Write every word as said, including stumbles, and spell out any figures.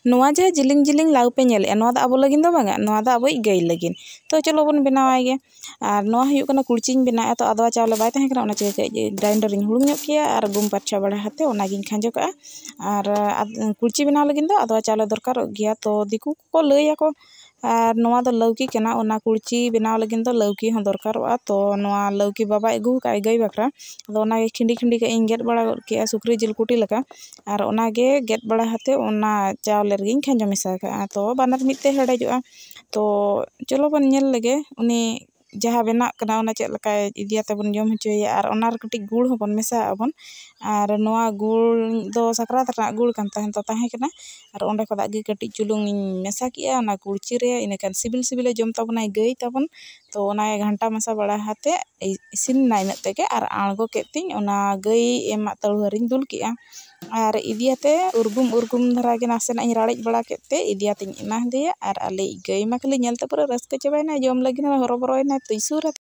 ᱱᱚᱣᱟ ᱡᱟᱦᱟᱸ ᱡᱤᱞᱤᱧ ᱡᱤᱞᱤᱧ ᱞᱟᱹᱣ ᱯᱮ ᱧᱮᱞᱮᱜᱼᱟ, ᱱᱚᱣᱟ ᱫᱚ ᱟᱵᱚ ᱞᱟᱹᱜᱤᱫ ᱫᱚ ᱵᱟᱝᱟ, ᱱᱚᱣᱟ ᱫᱚ ᱟᱵᱚᱭᱤᱡ ᱜᱟᱹᱭ ᱞᱟᱹᱜᱤᱫ᱾ ᱛᱚ ᱪᱚᱞᱚ ᱵᱚᱱ ᱵᱮᱱᱟᱣᱟᱭ ᱜᱮ᱾ ᱟᱨ ᱱᱚᱣᱟ ᱦᱩᱭᱩᱜ ᱠᱟᱱᱟ ᱠᱩᱲᱪᱤᱧ ᱵᱮᱱᱟᱣᱮᱫᱼᱟ, ᱛᱚ ᱟᱫᱣᱟ ᱪᱟᱣᱞᱮ ᱵᱟᱭ ᱛᱟᱦᱮᱸ ᱠᱟᱱᱟ, ᱚᱱᱟ ᱪᱤᱠᱟᱹ ᱠᱟᱹᱡ grinder ᱨᱤᱧ ᱦᱩᱲᱩᱝ ᱧᱚᱜ ᱠᱮᱭᱟ ᱟᱨ ᱜᱩᱢ ᱯᱟᱨᱪᱷᱟ ᱵᱟᱲᱟ ᱠᱟᱛᱮ ᱚᱱᱟᱜᱤᱧ ᱠᱷᱟᱸᱡᱚ ᱠᱟᱜᱼᱟ᱾ ᱟᱨ ᱟᱫ-, ᱠᱩᱲᱪᱤ ᱵᱮᱱᱟᱣ ᱞᱟᱹᱜᱤᱫ ᱫᱚ ᱟᱫᱣᱟ ᱪᱟᱣᱞᱮ ᱫᱚᱨᱠᱟᱨᱚᱜ ᱜᱮᱭᱟ, ᱛᱚ ᱫᱤᱠᱩ ᱠᱚᱠᱚ ᱞᱟᱹᱭᱟᱠᱚ᱾ ᱟᱨ ᱱᱚᱣᱟ ᱫᱚ ᱞᱟᱹᱣᱠᱤ ᱠᱟᱱᱟ, ᱚᱱᱟ ᱠᱩᱲᱪᱤ ᱵᱮᱱᱟᱣ ᱞᱟᱹᱜᱤᱫ ᱫᱚ ᱞᱟᱹᱣᱠᱤ ᱦᱚᱸ ᱫᱚᱨᱠᱟᱨᱚᱜᱼᱟ᱾ ᱛᱚ ᱱᱚᱣᱟ ᱞᱟᱹᱣᱠᱤ ᱵᱟᱵᱟᱭ ᱟᱹᱜᱩ ᱟᱠᱟᱫᱼᱟ ᱜᱟᱹᱭ ᱵᱟᱠᱷᱨᱟ, ᱟᱫᱚ ᱚᱱᱟᱜᱮ ᱠᱷᱤᱸᱰᱤ ᱠᱷᱤᱸᱰᱤ ᱠᱟᱜ ᱤᱧ ᱜᱮᱫ ᱵᱟᱲᱟ ᱜᱚᱫ ᱠᱮᱜᱼᱟ ᱥᱩᱠᱨᱤ ᱡᱤᱞ ᱠᱩᱴᱤ ᱞᱮᱠᱟ᱾ ᱟᱨ ᱚᱱᱟᱜᱮ ᱜᱮᱫ ᱵᱟᱲᱟ ᱠᱟᱛᱮ ᱚᱱᱟ ᱪᱟᱣᱞᱮ ᱨᱮᱜᱮᱧ ᱠᱷᱟᱸᱡᱚ ᱢᱮᱥᱟ ᱠᱟᱜᱼᱟ᱾ ᱛᱚ ᱵᱟᱱᱟᱨ ᱢᱤᱫ ᱛᱮ ᱦᱮᱰᱮᱡᱚᱜᱼᱟ᱾ ᱛᱚ ᱪᱚᱞᱚ ᱵᱚᱱ ᱧᱮᱞ ᱞᱮᱜᱮ ᱩᱱᱤ ᱡᱟᱦᱟᱸ ᱵᱮᱱᱟᱜ ᱠᱟᱱᱟ, ᱚᱱᱟ ᱪᱮᱫ ᱞᱮᱠᱟ ᱤᱫᱤᱭᱟᱛᱮ ᱵᱚᱱ ᱡᱚᱢ ᱦᱚᱪᱚᱭᱮᱭᱟ᱾ ᱟᱨ ᱚᱱᱟ ᱨᱮ ᱠᱟᱹᱴᱤᱡ ᱜᱩᱲ ᱦᱚᱸᱵᱚᱱ ᱢᱮᱥᱟᱣᱟᱜᱼᱟ ᱵᱚᱱ᱾ ᱟᱨ ᱱᱚᱣᱟ ᱜᱩᱲ ᱫᱚ ᱥᱟᱠᱨᱟᱛ ᱨᱮᱱᱟᱜ ᱜᱩᱲ ᱠᱟᱱ ᱛᱟᱦᱮᱸ ᱫᱚ, ᱛᱟᱦᱮᱸ ᱠᱟᱱᱟ᱾ ᱟᱨ ᱚᱸᱰᱮ ᱠᱷᱚᱱᱟᱜ ᱜᱮ ᱠᱟᱹᱴᱤᱡ ᱪᱩᱞᱩᱝ ᱤᱧ ᱢᱮᱥᱟ ᱠᱮᱜᱼᱟ ᱚᱱᱟ ᱠᱩᱲᱪᱤ ᱨᱮ, ᱤᱱᱟᱹᱠᱷᱟᱱ ᱥᱤᱵᱤᱞ ᱥᱤᱵᱤᱞᱮ ᱡᱚᱢ ᱛᱟᱵᱚᱱᱟᱭ ᱜᱟᱹᱭ ᱛᱟᱵᱚᱱ᱾ ᱛᱚ ᱚᱱᱟ ᱜᱷᱟᱱᱴᱟ ᱢᱮᱥᱟ ᱵᱟᱲᱟ ᱠᱟᱛᱮ ᱤᱥᱤᱱ ᱮᱱᱟ ᱤᱱᱟᱹᱜ ᱛᱮᱜᱮ, ᱟᱨ ᱟᱬᱜᱚ ᱠᱮᱫ ᱛᱤᱧ ᱚᱱᱟ ᱜᱟᱹᱭ ᱮᱢᱟᱜ ᱛᱟᱹᱲᱩᱦᱟᱹ ᱨᱤᱧ ᱫᱩᱞ ᱠᱮᱜᱼᱟ᱾ ᱟᱨ ᱤᱫᱤᱭᱟᱛᱮ ᱩᱨᱜᱩᱢ ᱩᱨᱜᱩᱢ ᱫᱷᱟᱨᱟ ᱜᱮ ᱱᱟᱥᱮᱱᱟᱜ ᱤᱧ ᱨᱟᱲᱮᱡ ᱵᱟᱲᱟ ᱠᱮᱫ ᱛᱮ ᱤᱫᱤᱭᱟᱛᱮᱧ ᱮᱢᱟ ᱦᱟᱫᱮᱭᱟ᱾ ᱟᱨ ᱟᱞᱮᱭᱤᱡ ᱜᱟᱹᱭ ᱢᱟ ᱠᱷᱟᱹᱞᱤ ᱧᱮᱞᱛᱮ ᱯᱩᱨᱟᱹ ᱨᱟᱹᱥᱠᱟᱹ ᱪᱟᱵᱟᱭᱮᱱᱟᱭ, ᱡᱚᱢ ᱞᱟᱹᱜᱤᱫ ᱦᱚᱸ ᱦᱚᱨᱚᱵᱚᱨᱚᱭᱮᱱᱟᱭ᱾ ᱛᱤᱥ ᱨᱮ